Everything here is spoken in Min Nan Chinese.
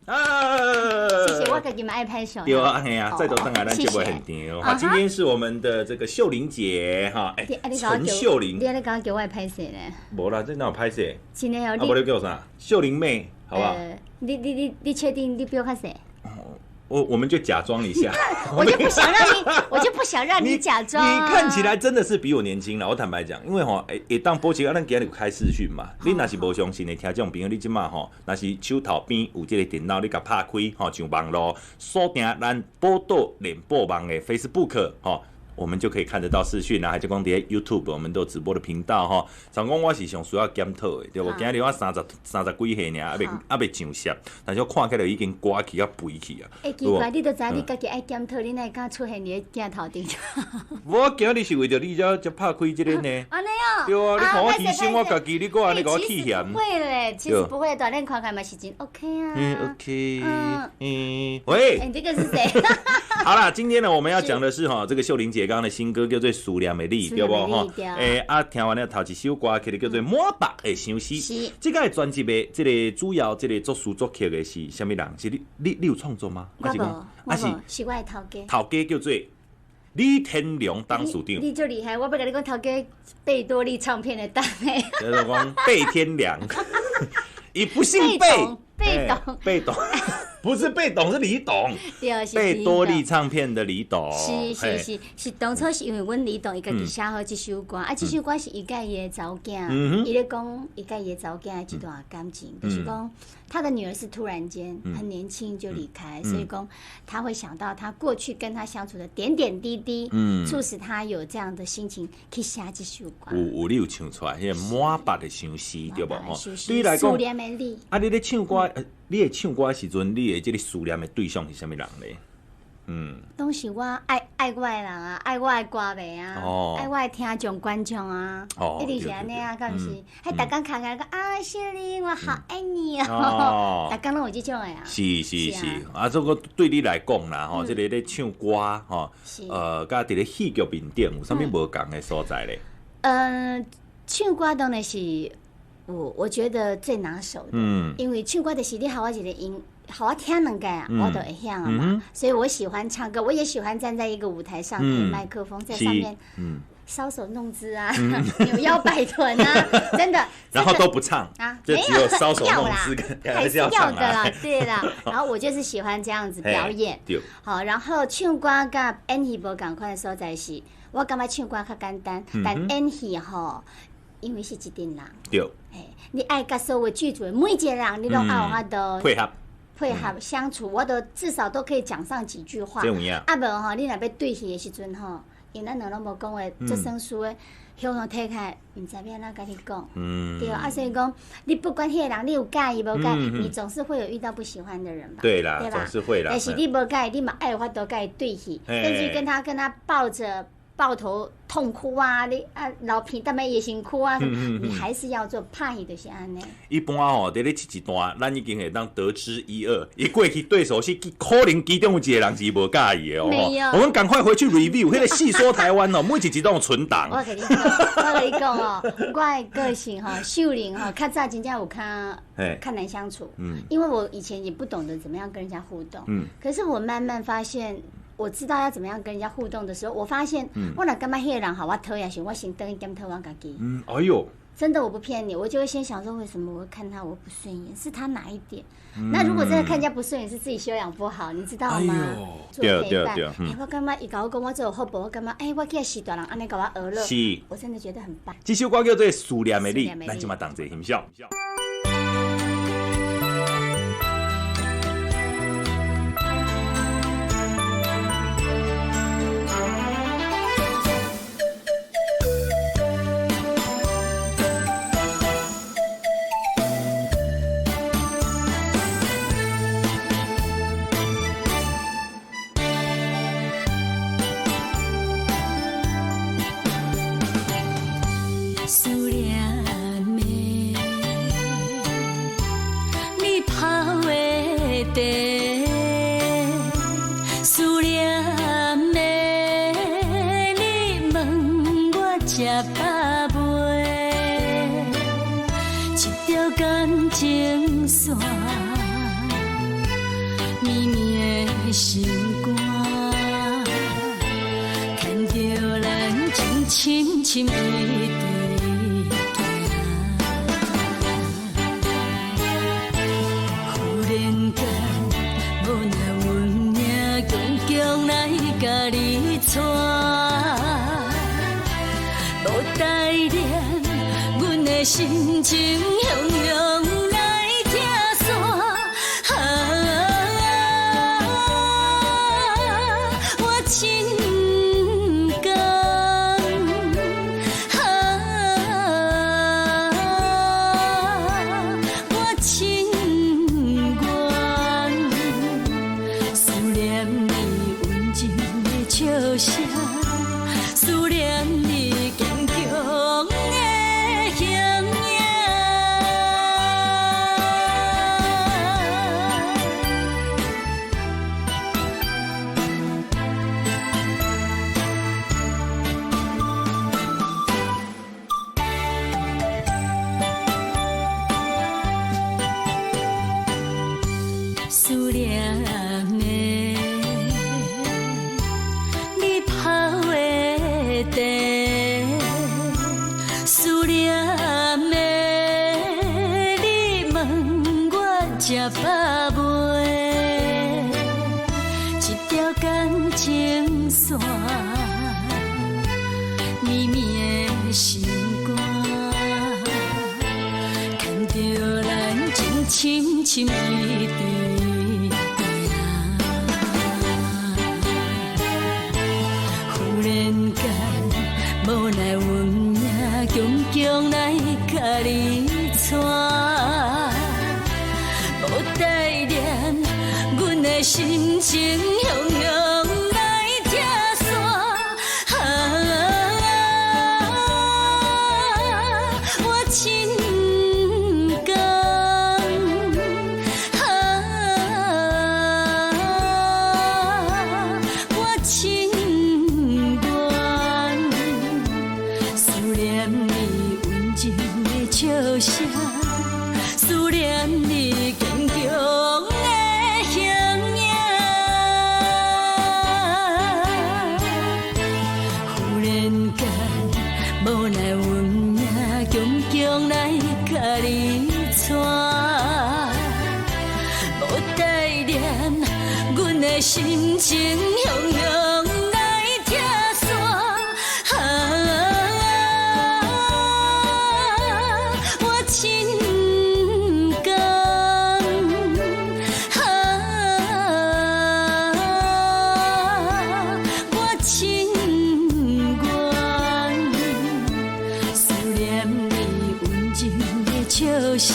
啊！謝謝，我家己嘛愛拍手。對啊，嘿啊，再度轉來咱節目現場。好，今天是我們的這個秀玲姐哈，欸，陳秀玲。你按呢講叫我會歹勢呢？無啦，這哪有歹勢？真的哦，啊，無你叫啥？秀玲妹，好不好？你確定你比我較細？我們就假裝一下，我就不想讓你，我就不想讓你假裝。你看起來真的是比我年輕了。我坦白講，因為吼，會當播起來，咱今日有開視訊嘛。你若是無相信的聽眾朋友，你這馬吼，若是手頭邊有這個電腦，你共拍開吼，上網路鎖定咱寶島聯播網的 Facebook 吼。我們就可以看得到視訊啊，還是講佇 YouTube，我們都有直播的頻道吼。像講我是上需要檢討的，對無？今日我三十幾歲爾，猶未上色，但是我看起來已經歌去啊肥去啊。欸，奇怪，你都知你家己愛檢討，你哪會敢出現佇咧鏡頭頂？我今日是為著你才才拍開這個呢。按呢喔。對啊，你看我提醒我家己，你閣按呢共我氣嫌。不會咧，其實不會，大臉看看嘛是真 OK 啊。嗯，OK。嗯。喂。欸，這個是誰？好啦，今天呢，我們要講的是哈，這個秀玲姐剛剛的新歌叫做《思念的你》，對無吼？欸，啊，聽完了頭一首歌曲叫做《滿腹的相思》。這個專輯的這個主要這個作詞作曲的是啥物人？是你有創作嗎？我無，我無，是我的頭家。頭家叫做李天良董事長。你足厲害，我欲共你講頭家貝多利唱片的董的。叫做講貝天良，伊不姓貝，貝董，貝董。不是貝董，是李董。對，是貝多利唱片的李董。是是是是，當初是因為阮李董伊家己寫好這首歌，啊，這首歌是伊佮伊的查某囝，伊咧講伊佮伊的查某囝的這段感情，就是講他的女兒是突然間很年輕就離開，所以講他會想到他過去跟他相處的點點滴滴，促使他有這樣的心情去寫這首歌。有你有唱出來，彼個滿腹的相思，對無吼？對你來講，思念的你。啊，你咧唱歌，你會唱歌的時陣，你的這個思念的對象是啥物人咧？嗯，攏是我愛愛我的人啊，愛我的歌迷啊，愛我的聽眾觀眾啊，一定是按呢啊，敢毋是？彼逐工敲來講啊，秀玲，我好愛你哦，逐工攏有這種的啊。是是是，啊，這個對你來講啦，吼，這個咧唱歌吼，佮佇咧戲劇面頂有啥物無仝的所在咧？嗯，唱歌當然是我覺得最拿手的，因為唱歌就是你予我一個音。予我聽兩下啊，我都會曉啊嘛。所以我喜歡唱歌，我也喜歡站在一個舞台上，麥克風在上面，搔首弄姿啊，扭腰擺臀啊，真的。然後都不唱啊，就只有搔首弄姿，還是要的啦，對啦。然後我就是喜歡這樣子表演。好，然後唱歌佮演戲無仝款的所在是，我感覺唱歌較簡單，但演戲吼，因為是一陣人。對。你愛佮所有劇組的每一個人，你攏愛有法度配合。配合相處，我都至少都可以講上幾句話。啊無吼，你若欲對戲的時陣吼，因為咱兩攏無講話，做生疏的，向向提開，毋知欲按怎共你講。對啊，所以講，你不管彼個人，你有佮意無佮意，你總是會有遇到不喜歡的人吧？對啦，對吧？總是會啦。但是你無佮意，你嘛愛有法度共伊對戲，甚至跟他抱著抱頭痛哭啊！你啊流鼻涕欲伊身軀啊，你還是要做拍戲就是按呢。一般吼，佇咧這一段，咱已經會當得知一二。伊過去對手是可能其中有一個人是無佮意的哦。沒有。我們趕快回去 review，彼個戲說台灣哦，每一集都有存檔。我共你講哦，我的個性吼，秀玲吼，較早真正有較較難相處。因為我以前也不懂得怎麼樣跟人家互動。可是我慢慢發現。我知道要怎麼樣跟人家互動的時候，我發現我若感覺彼個人予我討厭時，我先轉去檢討我家己。嗯，哎喲，真的我不騙你，我就會先想說，為什麼我會看他我不順眼？是他哪一點？那如果真的看人家不順眼，是自己修養不好，你知道嗎？做陪伴，欸，我感覺伊共我講我做好寶，我感覺欸，我去識大人按呢共我學了，是，我真的覺得很棒。這首歌叫做《思念的你》，咱這馬同齊欣賞。思念的你泡的茶，思念的你問我食飽未？一條感情線，心肝，牽著咱情深深一直行。忽然間，無奈運命強強來共你帶，無代念，阮的心情雄雄來拆散。啊，我真毋甘，啊，我真毋願，思念你溫柔的笑聲，思念你堅強的形影。思念的你泡的茶，思念的你問我食飽未？一條感情線，綿綿的心肝，牽著咱情深深一直行。忽然間，無奈運命強強來共你帶，無代念，阮的心情雄雄來拆散。啊，我真毋甘，啊，我真毋願，思念你溫柔的笑聲，思念你堅強的形影。忽然間，無奈運命強強來共你帶，無代念，阮的心情雄雄來拆散。啊，我真毋甘，啊，我真毋願，思念你溫柔的笑聲，